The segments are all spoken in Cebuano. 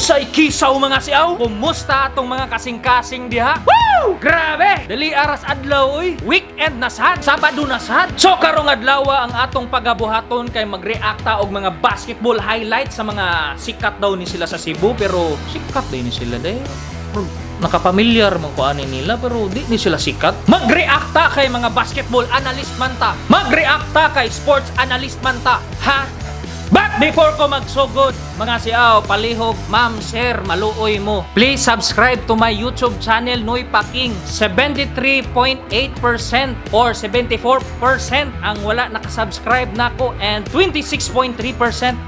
Unsay kisaw, mga siaw? Kumusta atong mga kasing-kasing diha? Woo! Grabe! Dali aras adlaw oy. Weekend na sad, Sabado na sad. So karong adlaw ang atong pagabuhaton kay mag-reacta og mga basketball highlights sa mga sikat daw ni sila sa Cebu, pero sikat din ni sila day. Nakapamilyar man ko ani nila pero di ni sila sikat. Mag-reacta kay mga basketball analyst man ta. Mag-reacta kay sports analyst man ta. Ha? But before ko magsugod, mga siaw, palihog, ma'am, sir, maluoy mo. Please subscribe to my YouTube channel, Noy Paking. 73.8% or 74% ang wala nakasubscribe nako and 26.3%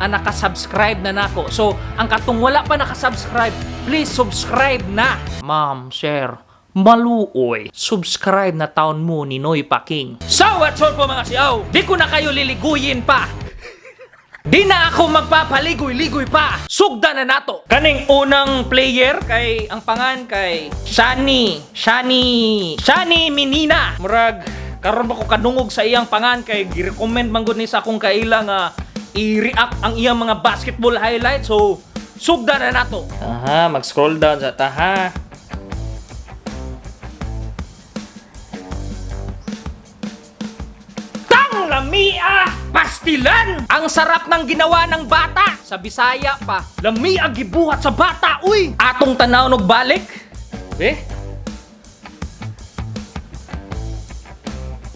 ang nakasubscribe na nako. So, ang katong wala pa nakasubscribe, please subscribe na. Ma'am, sir, maluoy. Subscribe na taon mo ni Noy Paking. So, what's up po, mga siaw? Di ko na kayo liliguyin pa. Di na ako magpapaligoy-ligoy pa. Sugda na nato. Kaning unang player kay ang pangan kay Shani, Shani, Shani Minina. Murag karon ba ko kadungog sa iyang pangan kay gi-recommend man gud ni sa akong kaila nga i-react ang iyang mga basketball highlights. So, sugda na nato. Aha, mag-scroll down sa taha. Tang lamia! Pastilan! Ang sarap ng ginawa ng bata! Sa Bisaya pa. Lamia gibuhat sa bata, uy! Atong tanaw nog balik. Eh?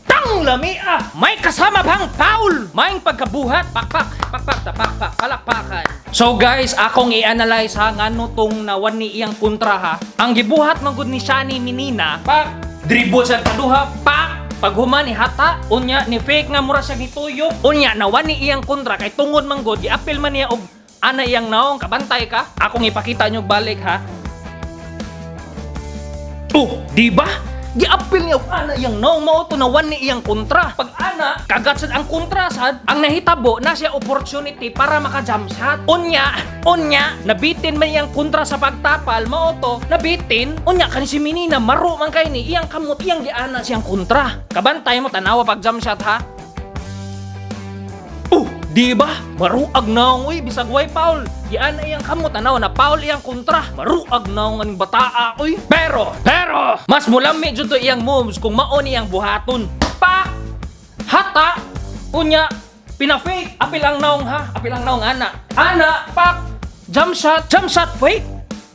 Tang lamia! May kasama pang foul! May pagkabuhat, pakpak, pakpak, tapakpak, palakpakan. So guys, akong i-analyze ha, ngano tong nawan ni iyang kontra ha. Ang gibuhat man gud ni Shani Minina, pak, dribble sa kaduha, pak, paghuman ni hata, unya ni fake nga mura siya gituyok, unya nawan ni iyang kontra kay tungod man gud, giapil man niya og ana iyang naong, kabantay ka. Akong ipakita nyo balik ha. Oh, di ba? Giapil niya og ana iyang naong, mao to nawan ni iyang kontra. Pag ana, kagat sad ang kontra sad, ang nahitabo na siya opportunity para maka-jump shot. Unya, unya, nabitin man iyang kontra sa pagtapal, mao to, nabitin. Unya kani si Minina maro man kay ni iyang kamot iyang giana siyang kontra. Kabantay mo tanawa pag jump shot ha. Oh, di ba? Maruag naong uy, bisag way foul. Diyan na iyang kamot, tanaw na foul iyang kontra. Maruag naong aning bataa uy. Pero, pero, mas mulami jud to iyang moves kung mao niyang buhaton. Pak! Hata! Unya, pina-fake. Apil ang naong ha, apil ang naong ana. Ana, pak! Jump shot fake.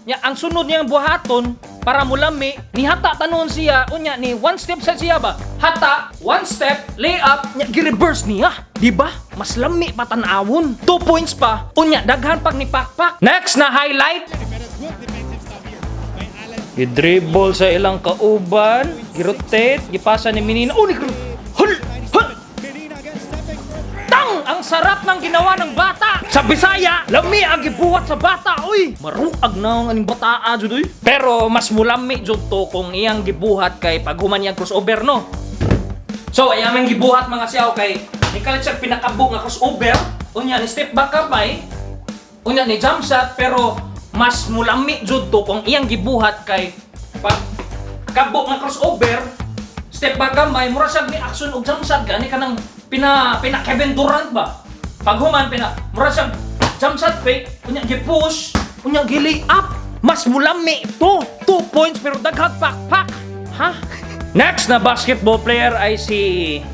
Nya ang sunod niyang buhaton para mulami ni hata tanon siya, unya ni one step sa siya ba, hata one step lay up nya, gi-reverse niya, di ba? Mas lami pa tan-awon, 2 points pa, unya daghan pag ni pakpak. Next na highlight. Pero good defensive stop here by Alan. Gi-dribble sa ilang kauban, gi-rotate, gipasa ni Minina. Oh, ni hul hul. Medina against stepping for a three. Tang! Ang sarap ng ginawa ng bata! Sa Bisaya, lami ang gibuhat sa bata, uy! Maruag na ang aning bataa, jud, uy. Pero mas mulami jud to kung iyang gibuhat kay paghuman niyang crossover, no? So, ay aming gibuhat, mga siyaw, kay nikalit siya pinakabo nga crossover, unya ni step back kamay, unya ni jump shot, pero mas mulami jud to kung iyang gibuhat kay pag kabo nga crossover, step back gamay, mura siya ni action og jump shot gani kanang pina pina Kevin Durant ba. Paghuman pina mura siya jump shot fake, unya gi-push, unya gi up. Mas mulami to. 2 points pero daghang pakpak. Ha? Next na basketball player ay si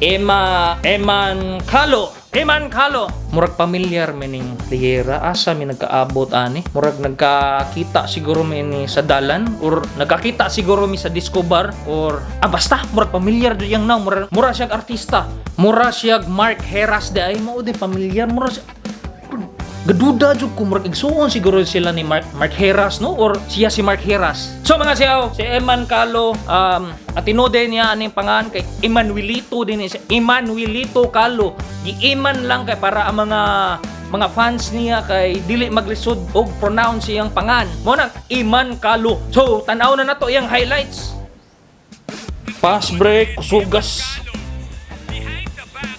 Emma Eman Calo. Eman Calo. Murag pamilyar mi ning playera. Asa mi nagkaabot ani? Murag nagkakita siguro mi ni sa dalan or nagkakita siguro mi sa disco bar or basta murag pamilyar jud yang naong, mura, mura siya artista. Mura siya Mark Heras di ay mao din pamilyar mura siya. Gaduda jud ko murag igsuon siguro sila ni Mark Mark Heras, no, or siya si Mark Heras. So mga siyaw, si Eman Calo, atinode niya aning pangan kay Emanuelito din siya. Emanuelito Calo. Gi-Eman lang kay para ang mga fans niya kay dili maglisod og pronounce iyang pangan. Mo nang Eman Calo. So tan-aw na nato iyang highlights. Pass break, kusugas. Behind the back,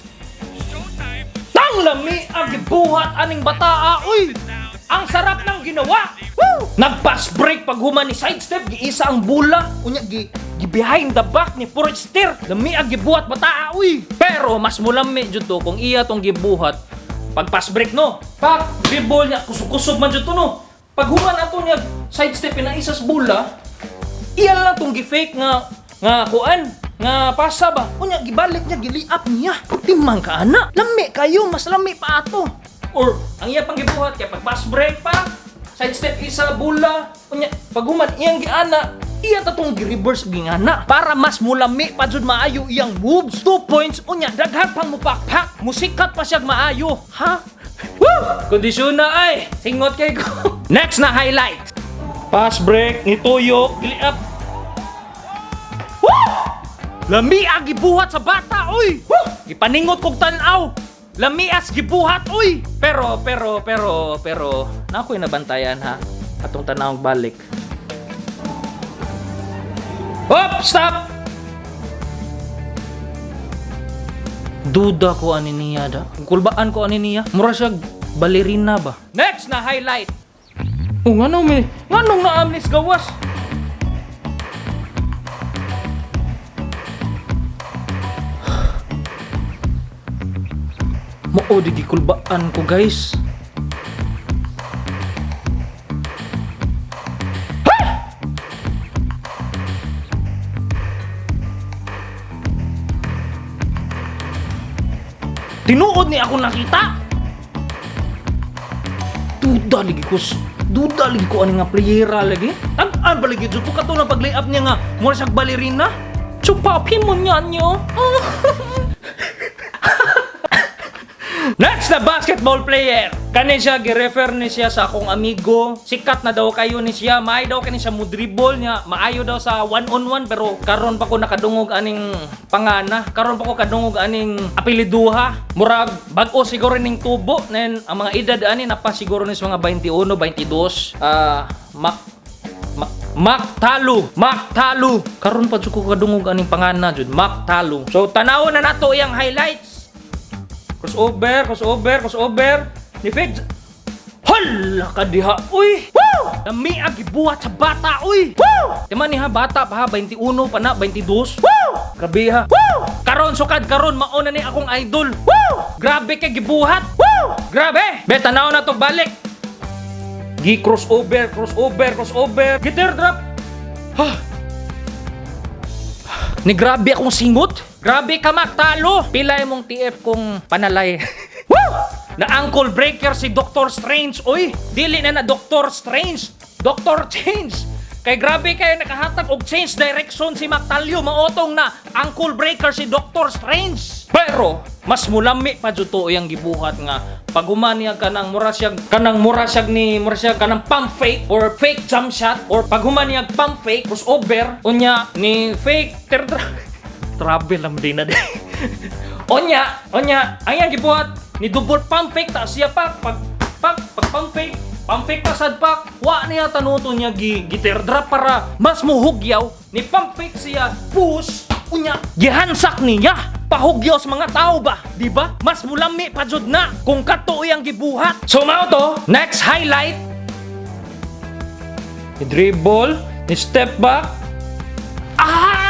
showtime. Tang lami ang gibuhat aning bataa, uy! Ang sarap ng ginawa! Woo! Nag-pass break pag human ni sidestep, giisa ang bula, unya gi, gi behind the back ni Forester. Lami ang gibuhat bataa, uy! Pero mas mulami jud to kung iya tong gibuhat pag pass break, no. Pak, dribble niya, kusog-kusog man jud to, no. Paghuman ato niya side step na isas bula, iya lang tong gi-fake nga nga kuan nga pasa ba. Unya gibalik niya, gili-up niya. Timang ka ana. Lami kayo, mas lami pa ato. Or ang iya pang gibuhat kay pag pass break pa, side step isa bula, unya paghuman iyang giana, iya ta tong gi-reverse gingana para mas mulami pa jud maayo iyang moves. 2 points, unya daghan pang mupakpak, musikat pa siya maayo, ha. Woo! Kondisyon na ay singot kay ko. Next na highlight. Pass break, nituyok, gili-up. Woo! Lami ang gibuhat sa bata, uy! Woo! Gipaningot kog tan-aw. Lamias gibuhat, uy! Pero, pero, pero, pero, na ako'y nabantayan ha. Atong tanawang balik. Hop! Stop! Duda ko ani niya da. Kulbaan ko ani niya. Mura siya ballerina ba? Next na highlight. Oh, ngano may nganong naamnis gawas? Mao di gikulbaan ko, guys. Ha! Tinuod ni ako nakita. Duda lagi ko. Duda lagi ko ani nga playera lagi. Tag-an ba lagi jud ko kato na pag-lay up niya nga mura siyang ballerina. Chupapin mo niya nyo. Next na basketball player. Kani siya, girefer ni siya sa akong amigo. Sikat na daw kayo ni siya. Maayo daw kani siya mo dribble niya. Maayo daw sa one on one, pero karon pa ko nakadungog aning pangana. Karon pa ko kadungog aning apeliduha. Murag bag-o siguro ning tubo nen ang mga edad ani napa siguro ni sa mga 21, 22. Ah, Mac Talu, Mac Talu. Karon pa jud ko kadungog aning pangana jud, Mac Talu. So tanawon na nato iyang highlights. Crossover, crossover, crossover. Ni Feds. Hala ka diha, uy! Woo! Lami ang gibuhat sa bata, uy! Woo! Tima ni ha, bata pa ha, 21 pa na, 22. Woo! Grabe ha. Woo! Karon sukad karon mao na ni akong idol. Woo! Grabe kay gibuhat. Woo! Grabe! Be, tanaw na to balik. Gi crossover, crossover, crossover. Gi drop. Ha! Ni grabe akong singot. Grabe ka maktalo. Pila imong TF kung panalay. Woo! Na ankle breaker si Doctor Strange. Uy, dili na na Doctor Strange. Doctor Change. Kay grabe kay nakahatag og change direction si Mactalio, maotong na ankle breaker si Doctor Strange. Pero mas mulami pa jud to iyang gibuhat nga paghuman niya kanang mura siya ni mura siya kanang pump fake or fake jump shot or paghuman niya pump fake crossover, unya ni fake teardrop travel lang din na di. Onya, onya, ang iyang gibuhat ni double pump fake ta siya pa pag pag pag pump fake pa sad pa wa niya tanuto niya gi, gi teardrop para mas muhugyaw. Ni pump fake siya, push, unya gihansak niya pahugyaw sa mga tao ba, di ba? Mas mulami pa jud na kung kato iyang gibuhat. So mao to, next highlight. Ni dribble, ni step back. Ah!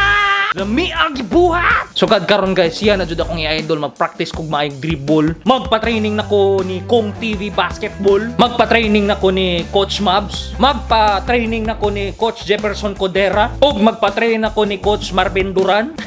Lami ang gibuhat! So kad karon guys, siya na jud akong i-idol, mag-practice kog maayong dribble. Magpa-training na ko ni Kong TV Basketball. Magpa-training na ko ni Coach Mabs. Magpa-training na ko ni Coach Jefferson Codera. Ug magpa-train na ko ni Coach Marvin Duran.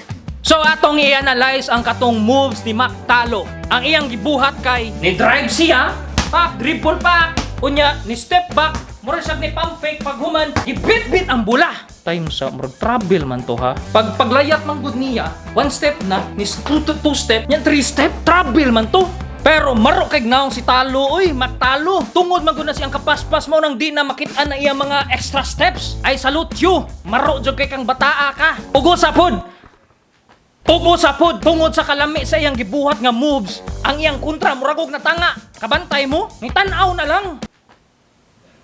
So atong i-analyze ang katong moves ni Mac Talo. Ang iyang gibuhat kay ni drive siya, pak dribble pa, unya ni step back, mura siya ni pump fake, paghuman gibit-bit ang bula. Time sa murag travel man to ha. Pag paglayat man gud niya, one step na, ni two, two, two step, nya three step, travel man to. Pero maro kay naong si Talo, oy, Matalo. Tungod man gud na siyang kapaspas mo nang di na makit-an na iya mga extra steps. I salute you. Maro jud kay kang bataa ka. Ugo sa pod. Ugo sa pod, tungod sa kalami sa iyang gibuhat nga moves, ang iyang kontra murag og natanga. Kabantay mo, ni tan-aw na lang.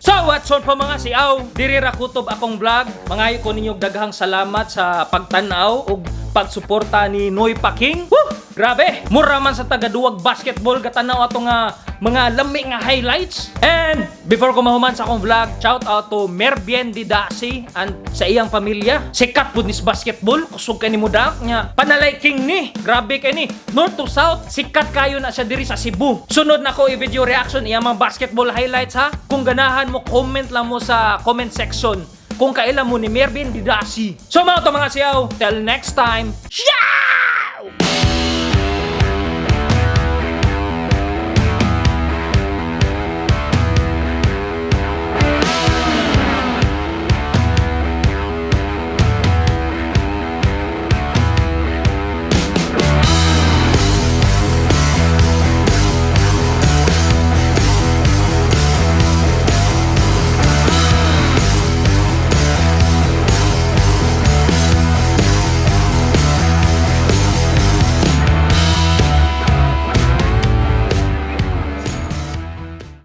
So, what's up po mga siaw? Diri ra kutob akong vlog. Mangayo ko ninyo daghang salamat sa pagtan-aw ug pagsuporta ni Noy Paking. Woo! Grabe, mura man sa taga-duwag basketball gatanaw ato nga mga lami nga highlights. And before ko mahuman sa akong vlog, shout out to Merbien Didasi and sa iyang pamilya. Sikat pud ni sa basketball, kusog kay ni mudak nya. Panalay king ni. Grabe kay ni. North to south, sikat kayo na siya diri sa Cebu. Sunod na ko i-video reaction iyang mga basketball highlights, ha. Kung ganahan mo, comment lang mo sa comment section kung kaila mo ni Mervin Didasi. So mga to, mga siyaw, till next time, ciao!